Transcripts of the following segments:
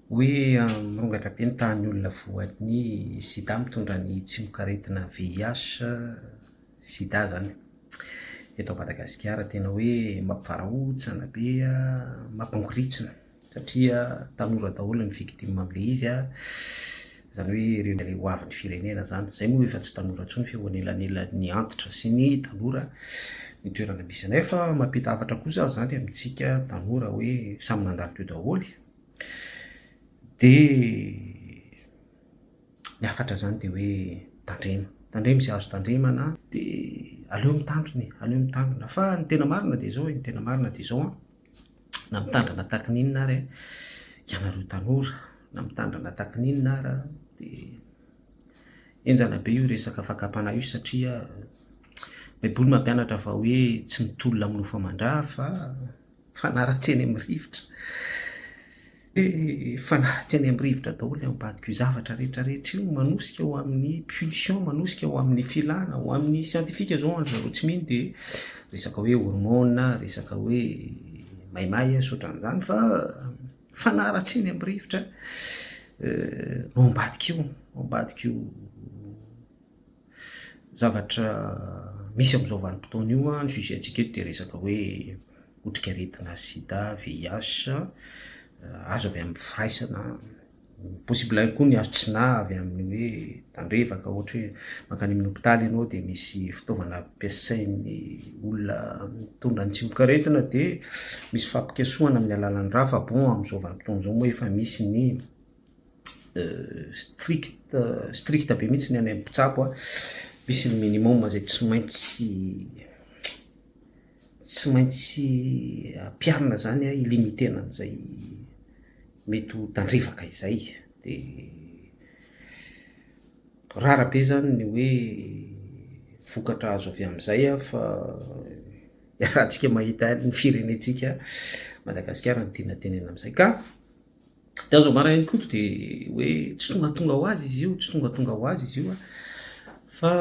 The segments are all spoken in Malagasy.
Hoe mirongatra be ny tahan'ny olona voan'ny sida mitondra ny tsimokaretina VIH, sida izany eto Madagasikara. Tena hoe mampivarahontsana be, mampangoritsina satria tanora daholo ny victime amin'ilay izy an, izany hoe ireo ilay ho avin'ny firenena izany. Izay moa efa tsy tanora intsony fa eo anelanelan'ny antitra sy ny tanora ny toerana misy anay. Fa mampita hafatra kosa aho izany amintsika tanora hoe samy nandalo teo daholo. Dia ny hafatra izany dia hoe tandremo, tandremo izay azo tandremana dia aleo mitandrina e, aleo mitandrina. Fa ny tena marina dia izao e, ny tena marina dia izao an, na mitandrina tahaka ny inona ary an, ianareo tanora, na mitandrina tahaka ny inona ary an, dia henjana be io resaka fakam-panahy io satria baiboly mampianatra fa hoe tsy mitolona amin'ny nofo aman-drà fa Fanaratsy eny amin'ny rivotra. Dia fanaratsy eny amin'ny rivotra daholo ny ao ambadik'io zavatra rehetra rehetra io, manosika ho amin'ny pulsion, manosika ho amin'ny filana, ho amin'ny siantifika izao an-dry zareo tsy mino dia resaka hoe hormone, resaka hoe maimay sy ohatran'izany fa fanaratsy eny amin'ny rivotra no ao ambadik'io, ao ambadik'io. Zavatra misy amin'izao vanim-potoana io an, ny sujet-ntsika eto dia resaka hoe otrikaretina sida, VIH, azo avy amin'ny firaisana, possible ihany koa ny azo tsy nahy avy amin'ny hoe tandrevaka ohatra hoe mankany amin'ny hopitaly ianao dia misy fitaovana ampiasain'ny olona mitondra ny tsimokaretina dia misy fampikasohana amin'ny alalan'ny rà fa bon amin'izao vanim-potoana izao moa efa misy ny strict strict be mihitsy ny any amin'ny mpitsabo a, misy ny minimum izay tsy maintsy tsy maintsy ampiharina izany a hi-limiter-na an'izay mety ho tandrevaka izay, de rare be zany ny hoe vokatra azo avy amin'izay a fa iarahantsika mahita ihany ny firenentsika Madagasikara no tiana tenenina amin'izay ka. Ny azo ambara ihany koa dia hoe tsy tongatonga ho azy izy io, tsy tongatonga ho azy izy io an, fa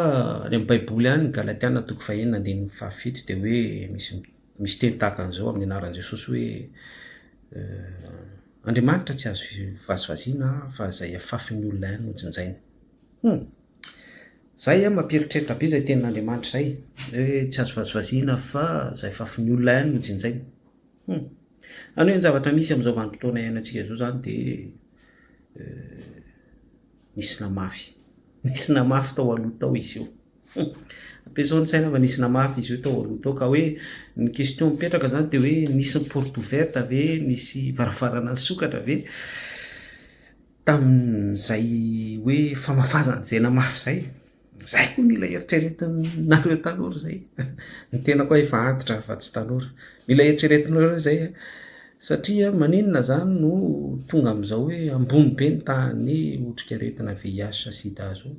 any amin'ny baiboly any, Galatiana toko fahenina andininy fahafito dia hoe misy misy teny tahaka an'izao amin'ny anaran'i Jesosy hoe Andriamanitra tsy azo vazivaziana fa izay afafin'ny olona ihany no jinjainy. Hum! Izay an, mampieritreritra be izay tenin'Andriamanitra izay, hoe tsy azo vazivaziana fa izay afafin'ny olona ihany no jinjainy. Hum. Any hoe ny zavatra misy amin'izao vanim-potoana iainantsika izao izany dia nisy namafy. Nisy namafy tao aloha tao izy io. Hum. Ampiasao ny saina fa nisy namafy izy io tao aloha tao ka hoe ny question mipetraka izany dia hoe nisy porte ouverte ve, nisy varavarana nisokatra ve tamin'izay hoe famafazana izay namafy izay? Zay koa mila eritreretinareo tanora zay, ny tena koa efa antitra fa tsy tanora, mila eritreretinareo zay a, satria maninona zany no tonga am'zao hoe ambony be ny tahan'ny otrikaretina VIH sida zao,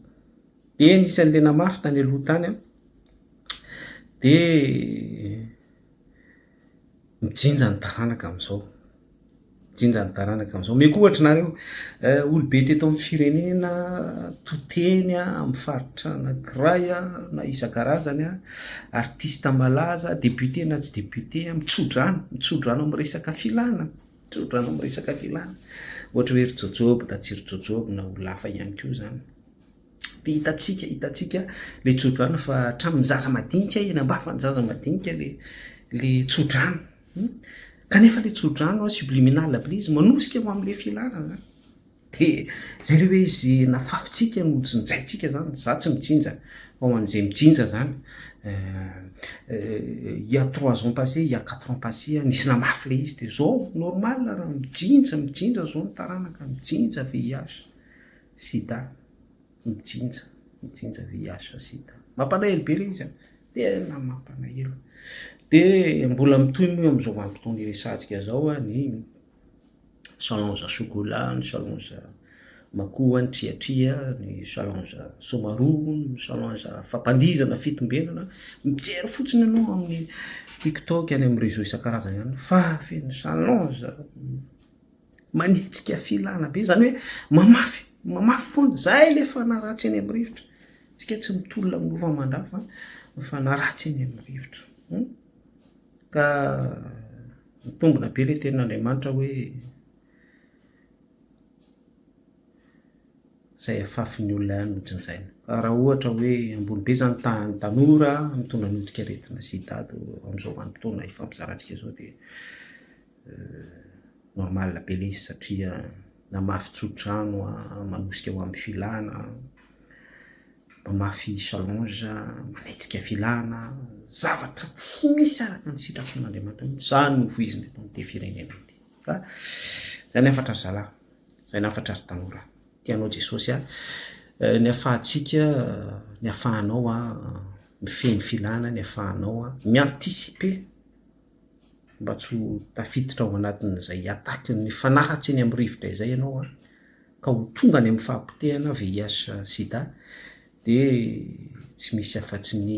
de nisy an'le namafy tany aloha tany an, de mijinja ny taranaka am'zao. Mijinja ny taranaka amin'izao. Omeko ohatra nareo, olobe teto amin'ny firenena, to teny amin'ny faritra anankiray na isan-karazany, artiste malaza, député na tsy député, mitso-drano, mitso-drano amin'ny resaka filana, mitso-drano amin'ny resaka filana. Ohatra hoe ry Jaojoby na tsy ry Jaojoby na olona hafa ihany koa izany. Dia hitantsika, hitantsika ilay tso-drano fa hatramin'ny zaza madinika, eny am-bavan'ny zaza madinika ilay ilay tso-drano. Kanefa ilay tsodrano an, subliminal be ilay izy, manosika ho amin'ilay filana zany. Dia izay ilay hoe izay nafafintsika no jinjaintsika zany, za tsy mijinja fa ho an'izay mijinja zany, il y a trois ans passé, il y a quatre ans passé nisy namafy ilay izy dia zao normal raha mijinja, mijinja zao ny taranaka, mijinja VIH, sida. Mijinja, mijinja VIH sida. Mampalahelo be ilay izy an, tena mampalahelo. Dia mbola mitohy moa amin'izao vanim-potoana iresahantsika izao an ny challenge chocolat, ny challenge makoa, ny triatria, ny challenge somaroho, ny challenge fampandihizana fitombenana. Mijery fotsiny ianao amin'ny tiktok, any amin'ny réseau isan-karazany any fa feno challenge. Manetsika filana be, zany hoe mamafy, mamafy foana, zay le fanaratsy eny amin'ny rivotra, tsika tsy mitolona amin'ny nofo aman-drà fa mifanaratsy eny amin'ny rivotra, hum, ka mitombina be le tenin'Andriamanitra hoe. Izay afafin'ny olona ihany no jinjaina. Ka raha ohatra hoe ambony be izany tahan'ny tanora mitondra ny otrikaretina sida amin'izao vanim-potoana ifampizarantsika izao dia normal be ilay izy satria mamafy tsodrano, manosika ho amin'ny filana, mamafy challenge, manetsika filana, zavatra tsy misy araka ny sitrapon'Andriamanitra mihitsy izany no voizina eto amin'ity firenena ity. Fa izay ny hafatra ry zalahy, izay ny hafatra ry tanora. Tia anao Jesosy a. Ny afahantsika, ny afahanao mifehy ny filana, ny afahanao mi-anticiper mba tsy ho tafiditra ao anatin'izay attaque-n'ny fanahy ratsy eny amin'ny rivotra izay ianao an, ka ho tonga any amin'ny fahapotehana VIH sida dia tsy misy afa-tsy ny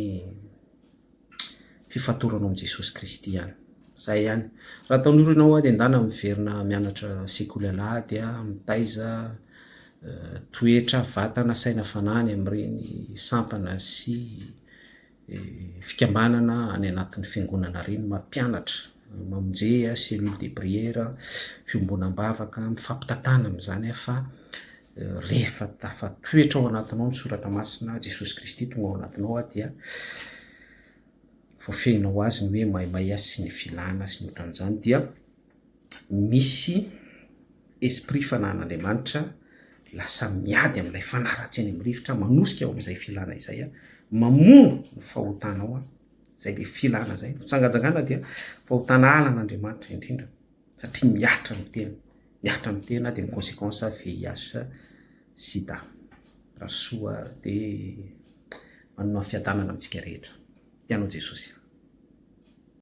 fifatoranao amin'i Jesosy Kristy ihany. Izay ihany. Raha tanora ianao dia ndana miverina mianatra sekoly alahady, mitaiza toetra, vatana, saina, fanahy any amin'ireny sampana sy fikambanana any anatin'ny fiangonana ireny, mampianatra, mamonjea, cellule de prière, fiombonam-bavaka, mifampitantana amin'izany fa rehefa tafatoetra ao anatinao ny soratra masina, Jesosy Kristy tonga ao anatinao dia voafehinao ho azy ny hoe maimay azy sy ny filana sy ny ohatran'izany dia misy esprit fanahin'Andriamanitra lasa miady amin'ilay fanahy ratsy eny amin'ny rivotra, manosika ao amin'izay filana izay, mamono ny fahotanao, izay le filana izay, ny fitsangantsangana dia fahotana halan'Andriamanitra indrindra satria mihatra amin'ny tena, mihatra amin'ny tena dia ny conséquence VIH sida. Mirary soa dia manana fiadanana amintsika rehetra. Tianao Jesosy.